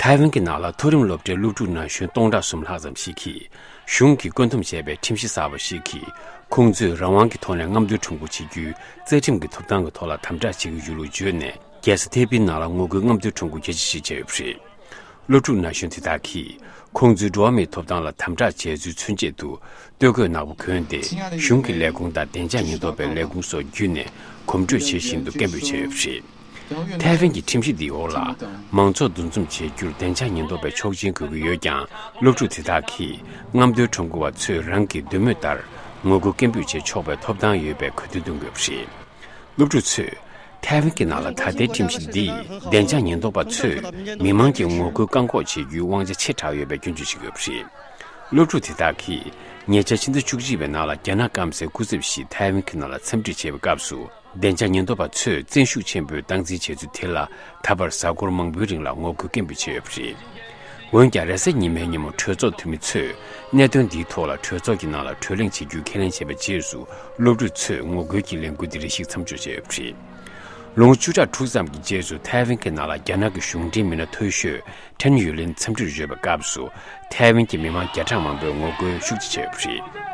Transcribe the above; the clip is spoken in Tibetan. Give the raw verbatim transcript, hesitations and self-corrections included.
ཐའེ་ཝན་གྱི་ནང་ལ་མཐོ་རིམ་སློབ་གྲྭའི་སློབ་ཕྲུག་ན་གཞོན་སྟོང་ཕྲག་གསུམ་ལྷག་ཙམ་ཞིག་གིས་གཞུང་གིས་བཀོད་འདོམས་བྱས་པའི་ཁྲིམས་གཞི་གསར་པ་ཞིག་གིས་ཁོང་ཚོས་རང་དབང་གི་ཐོག་ནས་རྔམ་སྟོན་ཁྲོམ་སྐོར་བྱེད་རྒྱུའི་རྩ་ཁྲིམས་ཀྱི་ཐོབ་ཐང་གི་ཐོག་ལ་དམ་དྲག་བྱེད་ཀྱི་ཡོད་ལུགས་བརྗོད་ནས། རྒྱལ་ས་ཐེ་པིན་ནང་ལ་ངོ་རྒོལ་རྔམ་སྟོན་ཁྲོམ་སྐོར་རྒྱ་ཆེ་ཞིག་བྱས་ཡོད་པ་རེད། སློབ་ཕྲུག་ན་གཞོན་དེ་དག་གིས་ཁོང་ཚོའི་འགྲོ་བ་མིའི་ཐོབ་ཐང་ལ་དམ་དྲག་བྱས་ཚུལ་མཚོན་ཆེད་དུ་སྟོད་གོས་ནག་པོ་གོན་ཏེ། གཞུང་གི་ལས་ཁུངས་དང་བདེ་འཇགས་ཉེན་རྟོག་པའི་ལས་ཁུངས་སོགས་བརྒྱུད་ནས་གོམ་བགྲོད་བྱེད་བཞིན་དུ་སྐད་འབོད་བྱས་ཡོད་པ་རེད། ཐའེ་ཝན་གྱི་ཁྲིམས་གཞི་འདིའི་འོག་ལ། མང་ཚོགས་འདུ་འཛོམས་བྱེད་རྒྱུར་བདེ་འཇགས་ཉེན་རྟོག་པའི་ཆོག་མཆན་དགོས་ཀྱི་ཡོད་ཀྱང་། སློབ་ཕྲུག་དེ་དག་གིས་རྔམ་སྟོན་ཁྲོམ་སྐོར་བ་ཚོས་རང་གི་འདོད་མོས་ལྟར་ངོ་རྒོལ་སྐད་འབོད་བྱེད་ཆོག་པའི་ཐོབ་ཐང་ཡོད་པའི་གོ་སྟོན་གཏོང་གི་ཡོད་པ་རེད། སློབ་ཕྲུག་ཚོས་ཐའེ་ཝན་གྱི་ནང་ལ་ད་ལྟའི་ཁྲིམས་གཞི་འདིས་བདེ་འཇགས་ཉེན་རྟོག་པ་ཚོས་མི་མང་གི་ངོ་རྒོལ་བཀག་འགོག་བྱེད་རྒྱུའི་དབང་ཆ་ཆེ་དྲགས་ཡོད་པའི་སྐྱོན་བརྗོད་བྱེད་ཀྱི་ཡོད་པ་རེད། སློབ་ཕྲུག་དེ་དག་གིས་ཉེ་ཆར་ཕྱི་ཟླ་བཅུ་གཅིག་པའི་ནང་ལ་རྒྱ་ནག་སྐམ་སའི་སྐུ་ཚབ་ཞིག་ཐའེ་ཝན་གྱི་ནང་ལ་འཚམས་འདྲི་བྱེད་པའི་སྐབས་སུ། བདེ་འཇགས་ཉེན་རྟོག་པ་ཚོས་བཙན་ཤུགས་ཆེན་པོས་སྟངས་འཛིན་བྱས་ཚུལ་དེ་ལ། ད་བར་གཟའ་འཁོར་མང་པོའི་རིང་ལ་ངོ་རྒོལ་སྐད་འབོད་བྱས་ཡོད་པ་རེད། འོན་ཀྱང་། རེས་གཟའ་ཉི་མའི་ཉིན་མོ་གྲོས་ཚོགས་འཐུས་མི་ཚོས་གནད་དོན་འདིའི་ཐོག་ལ་གྲོས་ཚོགས་ཀྱི་ནང་ལ་གྲོས་གླེང་བྱེད་རྒྱུའི་ཁས་ལེན་བྱས་པའི་རྗེས་སུ། སློབ་ཕྲུག་ཚོས་ངོ་རྒོལ་གྱི་ལས་འགུལ་འདི་རེ་ཞིག་མཚམས་འཇོག་བྱས་ཡོད་པ་རེད། ལོ་ངོ་བཅུ་ཕྲག་དྲུག་ཙམ་གྱི་རྗེས་སུ་ཐའེ་ཝན་གྱི་ནང་ལ་རྒྱ་ནག་གི་གཞུང་འབྲེལ་མི་སྣ་མཐོ་ཤོས་ཁྲེན་ཡུས་ལིན་འཚམས་འདྲིར་ཡོད་པའི་སྐབས་སུ། ཐའེ་ཝན་གྱི་མི་མང་བརྒྱ་ཕྲག་མང་པོས་ངོ་རྒོལ་ཤུགས་ཆེ་བྱས་ཡོད་པ་རེད།